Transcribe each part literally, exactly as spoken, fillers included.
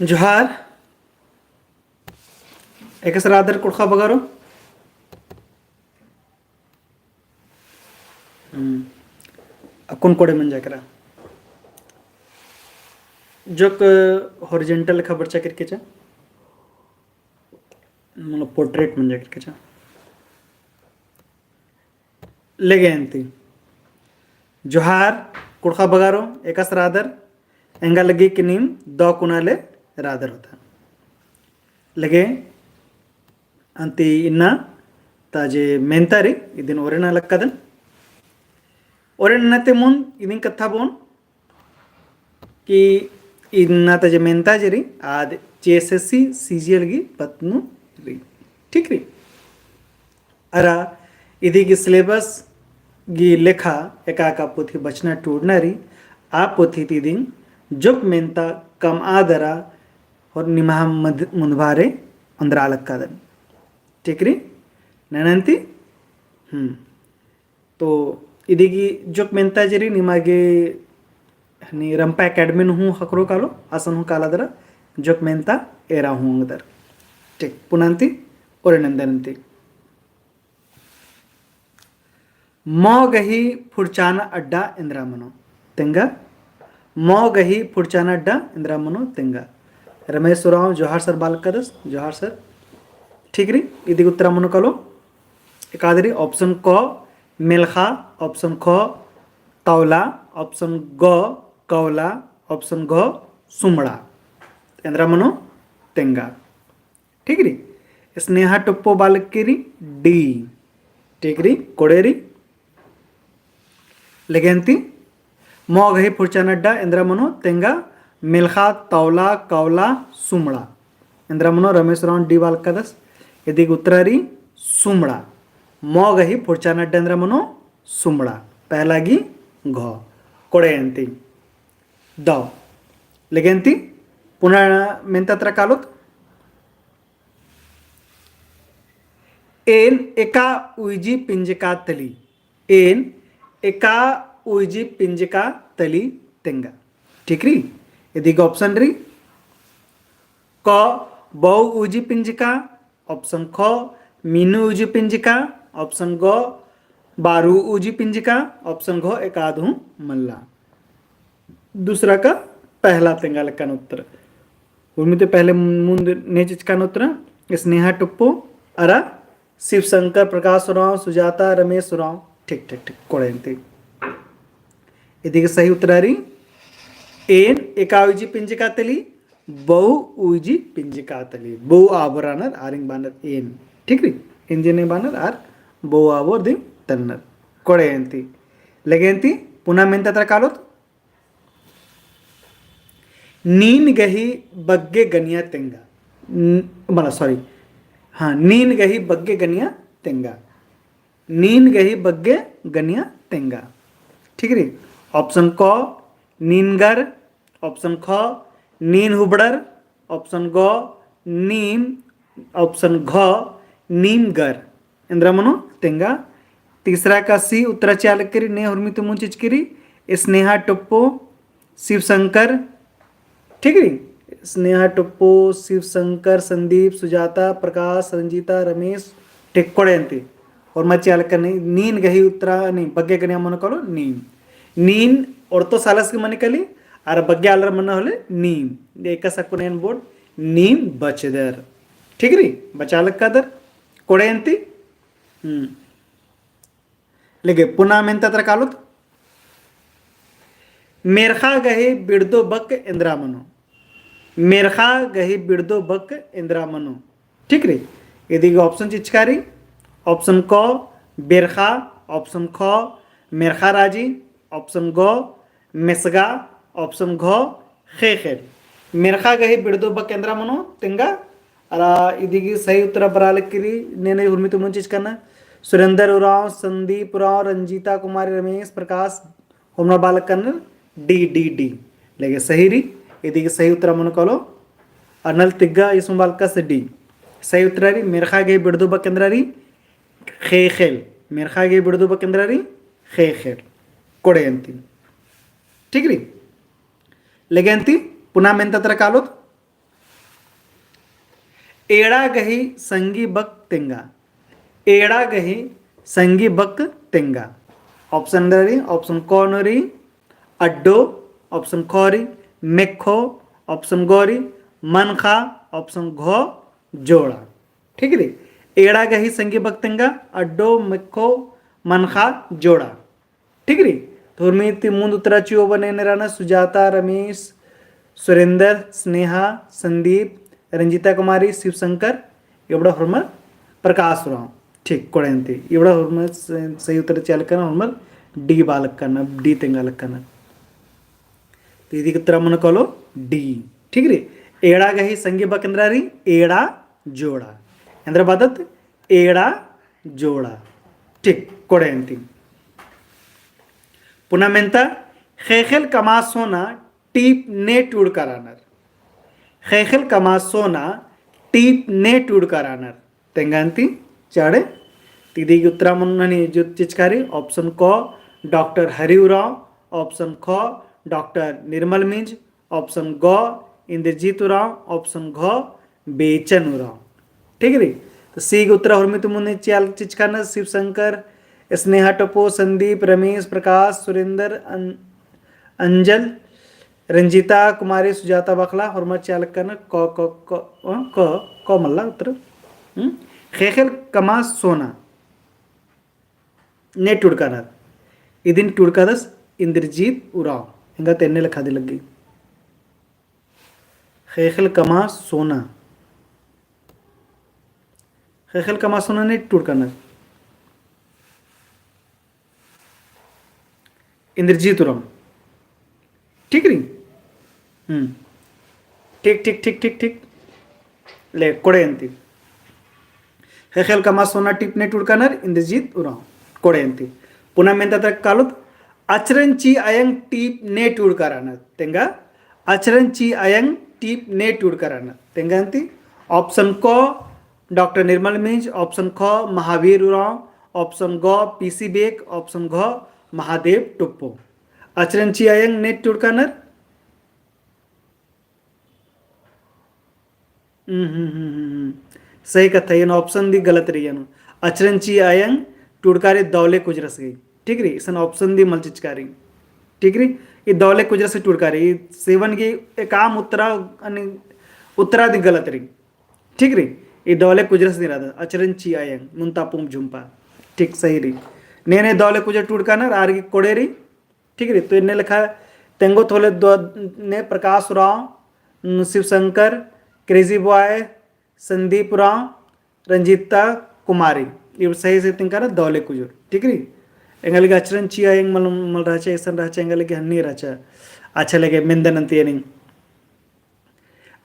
जोहार। एकासे रअदर कुँड़ुख़ बगारो। हम्म। अक्कुन कोड़े मंजा केरा। जोक horizontal लेखा बरचा केरके चा। मतलब portrait मंजा केरके चा। लेगे अन्ती। जोहार, कुँड़ुख़ बगारो, एकासे रअदर, एंगा लगी कि नीम दौ कुना ले रअदर होता। लेगे अन्ती इन्ना ता जे मेन्ता रई, इदिन ओरे नना लक्कादन। ओरे नना ती मुन्द इदिन कत्था बओन कि इन्ना ता जे मेन्ता जे रई, आद JSSC CGL गही पत्त नू रई। ठीक रई? अरा इदी गही syllabus गही लेखा एका एका पोथी बचना टूड़ना रई, आ पोथी ती इदिन जोक मेन्ता कमआ दरा और निम्हा मध-, मुन्दभारे ओन्द्रा लक्कादन। ठीक रई? ननन्ती? हम्म। तो इदी गही जोक मेन्ता जे रई निमा गे हनी रंपा academy नू हूँ ख़क्खरो कालो, असन हूँ काला दरा, जोक मेन्ता एरा हूँ ओंगदर। ठीक, पुना अन्ती, ओरे नन्दन अन्ती। मौ गही फुरचाना अड्डा एन्द्रा मनो तेंगा। मौ गही फुरचाना अड्डा एन्द्रा मनो तेंगा। रमेश उराँव जोहार sir बआ लक्कादस, जोहार sir। ठीक रई, इदी गही उत्तरा मनो कालो। एकाद रई option क मेलख़ा, option ख तौला, option ग कौला, option घ सुमड़ा। एन्द्रा मनो तेंगा। ठीक रई? स्नेहा टोप्पो बआ लक्की रई D। ठीक रई? कोड़े रई। लेगे अन्ती, मौ गही फुरचाना अड्डा एन्द्रा मनो तेंगा, मेलख़ा, तौला, कौला, सुमड़ा। एन्द्रा मनो रमेश उराँव D बआ लक्कादस, इदी गही उत्तरा रई सुमड़ा। मौ गही फुरचाना अड्डा एन्द्रा मनो सुमड़ा। पहला गही घ। कोड़े अन्ती। दौ। लेगे अन्ती, पुना मेन्ता तरा कालोत। एन एका उइजी पिंजका तली। एन एका उइजी पिंजका तली तेंगा। ठीक रई? इदी गही option रई। क, बौ उइजी पिंजका, option ख, मीनू उइजी पिंजका, option ग, बारू उइजी पिंजका, option घ, एकाद हूँ मल्ला। दूसरा का पहला तेंगा लक्कन उत्तर। उर्मी ती पहले मुन्द ने चिचकन उत्तर, स्नेहा टोप्पो अरा शिव शंकर, प्रकाश उराँव, सुजाता, रमेश उराँव। ठीक, ठीक, ठीक, कोड़े अन्ती। इदी गही सही उत्तरा रई, एन एका उइजी पिंजका तली, बौ उइजी पिंजका तली। बौ आबोर रअनर, आरिन बअनर एन। ठीक रई? एन जे ने बअनर आर बौ आबोर दिम तन्नर। कोड़े अन्ती। लेगे अन्ती, पुना मेन्ता तरा कालोत। नीन गही बग्गे गनिया तेंगा। न-, मला, sorry। हाँ, नीन गही बग्गे गनिया तेंगा। नीन गही बग्गे गनिया तेंगा। ठीक रई? Option क, नीन गर, option ख, नीन हुबड़र, option ग, नीम, option घ, नीम गर। एन्द्रा मनो तेंगा। तीसरा का C उत्तरा चिआ लक्की रई, ने हुर्मी ती मुन्द चिचकी रई, स्नेहा टोप्पो, शिव शंकर, ठीक रई? स्नेहा टोप्पो, शिव शंकर, संदीप, सुजाता, प्रकाश, रंजीता, रमेश, ठीक कोड़े अन्ती। और मा चिआ लक्कन नीन गही उत्तरा, नहीं, बग्गे गनिया मनो कालो, नीन। नीन ओर्तो सालस गही मनी काली, अरा बग्गे आलर मनो होले, नीम। एकासे अक्कुन एन बओन, नीम बचदर। ठीक रई? बचा लक्कादर। कोड़े अन्ती? हम्म। लेगे पुना मेन्ता तरा कालोत। मेरखा गही बिड़दो बक एन्द्रा मनो। मेरखा गही बिड़दो बक एन्द्रा मनो। ठीक रई? इदी गही option चिचका रई। Option क, बेरखा। Option ख, मेरखा राजी। Option ग, मेसगा। Option घ, ख़ेख़ेल। मेरखा गही बिड़दो बक एन्द्रा मनो तेंगा। अरा इदी गही सही उत्तरा बरआ लक्की रई, ने ने हुर्मी ती मुन्द चिचकन। सुरेंद्र उराँव, संदीप उराँव, रंजीता कुमारी, रमेश प्रकाश, होरमर बआ लक्कन D, D, D। लेगे सही रई, इदी गही सही उत्तरा मनो कालो। अनल तिग्गा इसम बआ लक्कस D। सही उत्तरा रई, मेरखा गही बिड़दो बक एन्द्रा रई, ख़ेख़ेल। मेरखा गही बिड़दो बक एन्द्रा रई, ख़ेख़ेल। कोड़े अन्ती। ठीक रई? लेगे अन्ती, पुना मेन्ता तरा कालोत। एड़ा गही संगी बक तेंगा। एड़ा गही संगी बक तेंगा। Option एन्दरा रई, option क नू रई, अड्डो, option ख रई, मेक्खो, option ग रई, मनखा, option घ, जोड़ा। ठीक रई, एड़ा गही संगी बक तेंगा, अड्डो, मेक्खो, मनखा, जोड़ा। ठीक रई, तो हुरमी ती मुन्द उत्तरा चिओ बने ने रअनर सुजाता, रमेश, सुरेंद्र, स्नेहा, संदीप, रंजीता कुमारी, शिवशंकर, इबड़ा हुरमर प्रकाश उराँव। ठीक, कोड़े अन्ती। इबड़ा हुरमर स-, सही उत्तर चिआ लक्कन, हुरमर D बआ लक्कन, D तेंगा लक्कन। तो इदी उत्तरा मनो कालो D। ठीक रई, एड़ा गही संगी बक एन्दरा रई, एड़ा जोड़ा। एन्दरा बअदत एड़ा जोड़ा। ठीक, कोड़े अन्ती। पुना मेन्ता, ख़ेख़ेल कमआ सोना टीप ने टूड़का रअनर। ख़ेख़ेल कमआ सोना टीप ने टूड़का रअनर। तेंगा अन्ती चाड़े। तो इदी गही उत्तरा मनो ननी जो चिचका रई, option क डॉक्टर हरि उराँव, option ख डॉक्टर निर्मल मिंज, option ग इंद्रजीत उराँव, option घ बेचन उराँव। ठीक रई, तो C गही उत्तरा हुरमी ती मुन्द चिआ चिचका रअनर, शिवशंकर, स्नेहा टोप्पो, संदीप, रमेश, प्रकाश, सुरेंद्र, अन-, अंजल, रंजीता कुमारी, सुजाता बखला, हुरमर चिआ लक्कन क, क, क, अ, क, क मल्ला उत्तर। हम्म? ख़ेख़ेल कमआ सोना ने टूड़का रअनर। इदिन टूड़कादस इंद्रजीत उराँव। एंगा ती एन्ने लेखा दिम लग्गी। ख़ेख़ेल कमआ सोना। ख़ेख़ेल कमआ सोना ने टूड़का रअनर। इंद्रजीत उराँव। ठीक रई? हम्म। ठीक, ठीक, ठीक, ठीक, ठीक। ले, कोड़े अन्ती। ख़ेख़ेल कमआ सोना टीप ने टूड़का रअनर, इंद्रजीत उराँव। कोड़े अन्ती। पुना मेन्ता तरा कालोत, अचरन ची अयंग टीप ने टूड़का रअनर। तेंगा, अचरन ची अयंग टीप ने टूड़का रअनर। तेंगा अन्ती, option क, डॉक्टर निर्मल मिंज, option ख, महावीर उराँव, option ग, पीसी बेक, option घ, महादेव टोप्पो। अचरन ची अयंग ने टूड़का रअनर। हम्म, हम्म, हम्म, हम्म, हम्म। सही कत्था, एन option दिम गलत रई एन। अचरन ची अयंग टूड़का रई दौले कुजरस गही। ठीक रई, इसन option दिम मल चिचका रई। ठीक रई, ई दौले कुजरस गही टूड़का रई, ई सेवन गही एकअम उत्तरा, अन्ने उत्तरा दिम गलत रई। ठीक रई, ई दौले कुजरस दिम रअदस, अचरन ची अयंग, मुन्ता पुम झुम्पा। ठीक, सही रई। ने ने दौले कुजर टूड़का रअनर, आर गही कोड़े रई। ठीक रई, तो एन्ने लेखा तेंगोत होले दो ने प्रकाश उराँव, न, शिवशंकर, क्रेजी बॉय, संदीप उराँव, रंजीता कुमारी, इब सही से तेंगका रअनर दौले कुजर। ठीक रई, एंगा लगे अचरन ची अयंग मल, मल रहचा, इसन रहचा, एंगा लगे हन्नी रहचा। अच्छा लगे मेन्दन अन्ती एनिंग।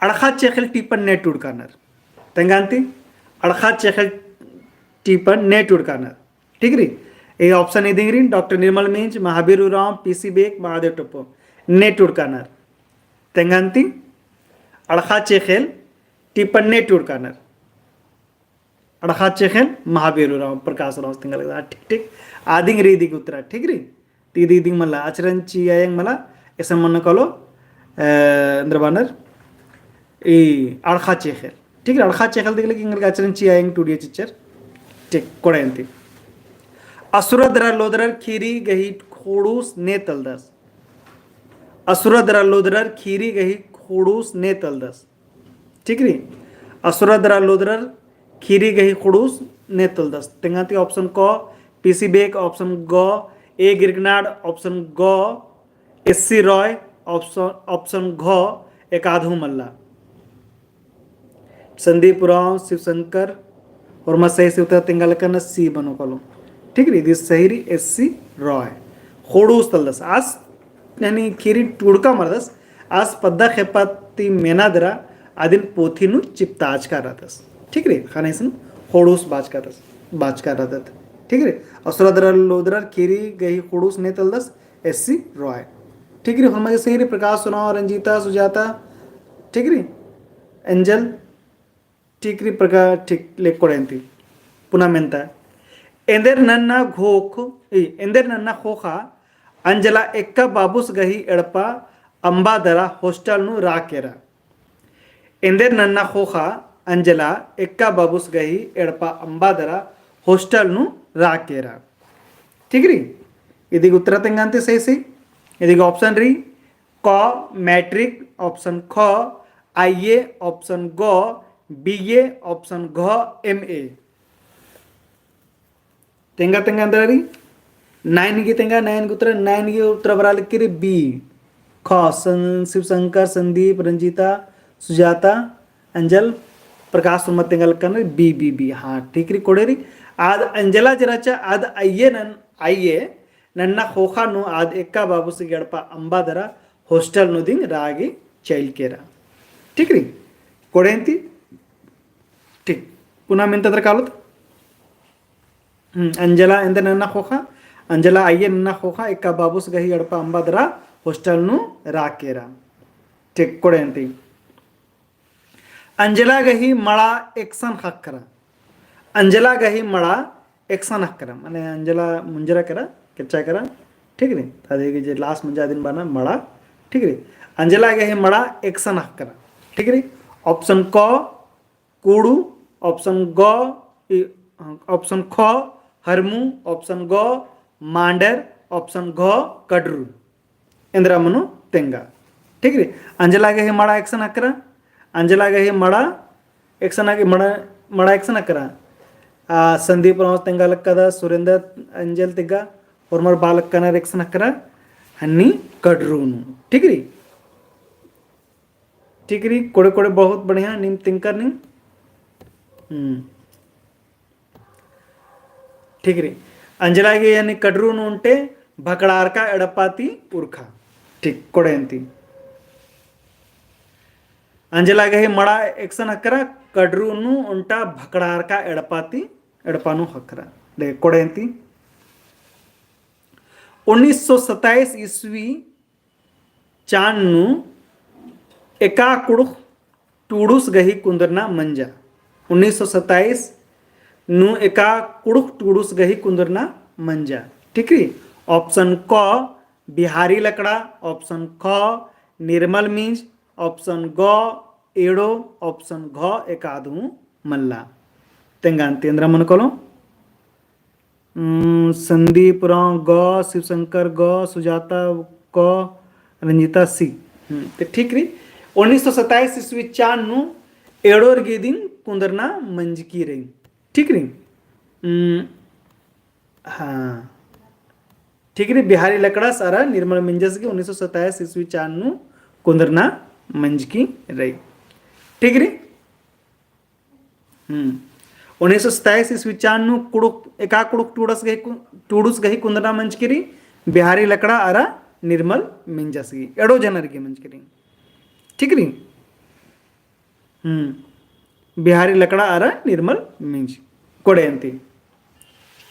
अड़खा चेख़ेल टीपन ने टूड़का रअनर। तेंगा अन्ती, अड़खा चेख़ेल टीपन ने टूड़का रअनर। ठीक रई, ए option इदिंग रई, डॉक्टर निर्मल मिंज, महावीर उराँव, पीसी बेक, महादेव टोप्पो, ने टूड़का रअनर। तेंगा अन्ती, अड़खा चेख़ेल टीपन ने टूड़का रअनर। अड़खा चेख़ेल महावीर उराँव, प्रकाश उराँव तेंगा लग्गी। ठीक, ठीक। आदिंग रई इदी गही उत्तरा, ठीक रई। तो इदी, इदिंग मला, अचरन ची अयंग मला, इसन मनो कालो, अ, एन्दरा बअनर, ई अड़खा चेख़ेल। ठीक रई, अड़खा चेख़ेल दिम लग्गी, एंगा लगे अचरन ची अयंग टूड़िया चिच्चर। ठीक, कोड़े अन्ती। असुरा दरा लोदरर खीरी गही ख़ोंड़ुस ने तलदस। असुरा दरा लोदरर खीरी गही ख़ोंड़ुस ने तलदस। ठीक रई, असुरा दरा लोदरर खीरी गही ख़ोंड़ुस ने तलदस। तेंगा ती option क, पीसी बेक, option ग, ए गिरगनाड़, option ग, एससी रॉय, option, option घ, एकाधू मल्ला। संदीप उराँव, शिवशंकर, होरमा सही से उत्तर तेंगा लक्कन सी मनो कालो। ठीक रई, इदी सही रई एससी रॉय। ख़ोंड़ुस तलदस। आस यानी खीरी टूड़का मलदस, आस पद्दा खेप्पा ती मेना दरा अदिन पोथी नू चिपताचका रअदस। ठीक रई, ख़ने इसन ख़ोंड़ुस बाचका रअदस, बाचका रअदत। ठीक रई, असुरा दरा लोदरर खीरी गही ख़ोंड़ुस ने तलदस, एससी रॉय। ठीक रई, होरमा गे सही रई प्रकाश उराँव, रंजीता, सुजाता, ठीक रई, एंजल, ठीक रई प्रका-, ठीक, ले कोड़े अन्ती। पुना मेन्ता। एन्देर नन्ना घोख, ई, एन्देर नन्ना ख़ोख़ा अंजला एक्का बाबुस गही एड़पा अम्बा दरा hostel नू रआ केरा। एन्देर नन्ना ख़ोख़ा अंजला एक्का बाबुस गही एड़पा अम्बा दरा hostel नू रआ केरा। ठीक रई? इदिगे उत्तर तेंगा अन्ती सही सही। इदिगे option रई क matric, option ख I A, option ग B A, option घ M A। तेंगा तेंगा एन्दरा रई? Nine गे तेंगा, nine गे उत्तर, nine गे उत्तर बरआ लगी रई B। ख, सं-, शिव शंकर, संदीप, रंजीता, सुजाता, अंजल, प्रकाश वर्मा तेंगा लक्कन रई B, B, B। हाँ, ठीक रई, कोड़े रई। आद अंजला जे रहचा, आद I A नन, I A नन्ना ख़ोख़ा नू आद एक्का बाबुस गही एड़पा अम्बा दरा hostel नू दिम रआ गे चइल केरा। ठीक रई? कोड़े अन्ती? ठीक। पुना मेन्ता दरा कालोत। हम्म, अंजला एन्देर नन्ना ख़ोख़ा, अंजला I A नन्ना ख़ोख़ा, एक्का बाबुस गही एड़पा अम्बा दरा hostel नू रआ केरा। ठीक, कोड़े अन्ती। अंजला गही मड़ा एकसन ख़क्खरा। अंजला गही मड़ा एकसन ख़क्खरा, माने अंजला मुंजरा केरा, केच्चा केरा, ठीक रई? अदिगे जे last मुंजा दिम बअना मड़ा, ठीक रई? अंजला गही मड़ा एकसन ख़क्खरा, ठीक रई? Option क, कुड़ू, option ग, इ, option ख, हरमू, option ग, मांडर, option घ, कड़रू। एन्दरा मनो तेंगा। ठीक रई? अंजला गही मड़ा एकसन ख़क्खरा, अंजला गही मड़ा एकसन ख़क्खरा, मड़ा, मड़ा एकसन ख़क्खरा। आ, संदीप राव तेंगा लक्कदर, सुरेंद्र अंजल तेंगा, होरमर बआ लक्कनर एकसन ख़क्खरा, हन्नी कड़रू नू। ठीक रई? ठीक रई, कोड़े कोड़े बहुत बढ़िया, नीम तेंगकर नीम। हम्म। ठीक रई। अंजला गही यानी कड़रू नू ओन्टे भकड़ारका एड़पा ती उरखा। ठीक, कोड़े अन्ती। अंजला गही मड़ा एकसन ख़क्खरा, कड़रू नू ओन्टा भकड़ारका एड़पा ती, एड़पा नू ख़क्खरा। ले, कोड़े अन्ती। उन्नीस सौ सत्ताईस ईस्वी चान नू एका कुँड़ुख़ टूड़ुस गही कुन्दरना मंजा। उन्नीस सौ सत्ताईस नू एका कुँड़ुख़ टूड़ुस गही कुन्दरना मंजा। ठीक रई? Option क बिहारी लकड़ा, option ख निर्मल मिंज, option ग एड़ो, option घ एकादहूँ मल्ला। तेंगा अन्ती एन्दरा मनो कालो। उम, संदीप उराँव ग, शिवशंकर ग, सुजाता क, रंजीता सी। हम्म, तो ठीक रई। उन्नीस सौ सत्ताईस ईस्वी चान नू एड़ोर गही दिम कुन्दरना मंजकी रई। ठीक रई। उम, हाँ। ठीक रई, बिहारी लकड़स अरा निर्मल मिंजस गही उन्नीस सौ सत्ताईस ईस्वी चान नू कुन्दरना मंजकी रई। ठीक रई। हम्म। उन्नीस सौ सत्ताईस ईस्वी चान नू कुँड़ुख़, एका कुँड़ुख़ टूड़स गही कु-, टूड़ुस गही कुन्दरना मंजकी रई, बिहारी लकड़ा अरा निर्मल मिंजस गही, एड़ो जनर गही मंजकी रई। ठीक रई? हम्म। बिहारी लकड़ा अरा निर्मल मिंज। कोड़े अन्ती।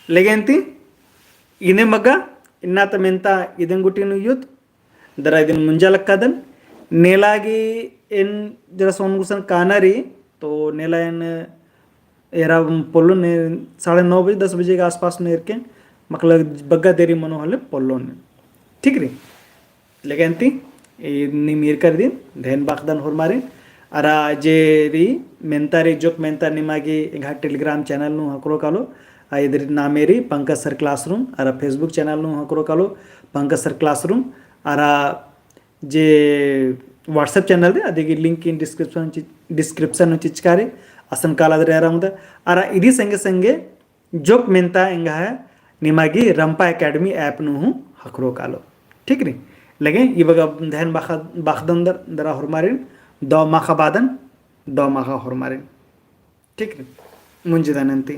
लेगे अन्ती, इन्ने मग्गा, इन्ना ता मेन्ता इदेन गूटी नू अयोत, दरा इदिन मुंजा लक्कादन। नेला गे एन जरा सोन गुसन काना रई, तो नेला एन एरा पोल्लोन ने साढ़े नौ बजे, दस बजे के आसपास नू एरके, मतलब बग्गे देरी मनो होले पोल्लोन ने। ठीक रई? लेगे अन्ती, ई नीम ईरकर दिम, धैन बाखदन होरमारिन। अरा जे रई मेन्ता रई, जोक मेन्ता निमा गे एंग्है Telegram channel नू ख़क्खरो कालो, आ इदिन नामे रई पंकज sir classroom, अरा Facebook channel नू ख़क्खरो कालो, पंकज sir classroom, अरा जे WhatsApp channel दे, अदिगे link in description चि-, description नू चिचका रई, असन काला दरा एरा मुदा। अरा इदी संगे संगे जोक मेन्ता एंग्है निमा गे रंपा Academy app नू हूँ ख़क्खरो कालो। ठीक रई? लेगे ई बग्गे धैन बाखा-, बाखदन दर-, दरा होरमारिन, दव माखा बादन, दव माखा होरमारिन। ठीक रई? मुंजदन अन्ती।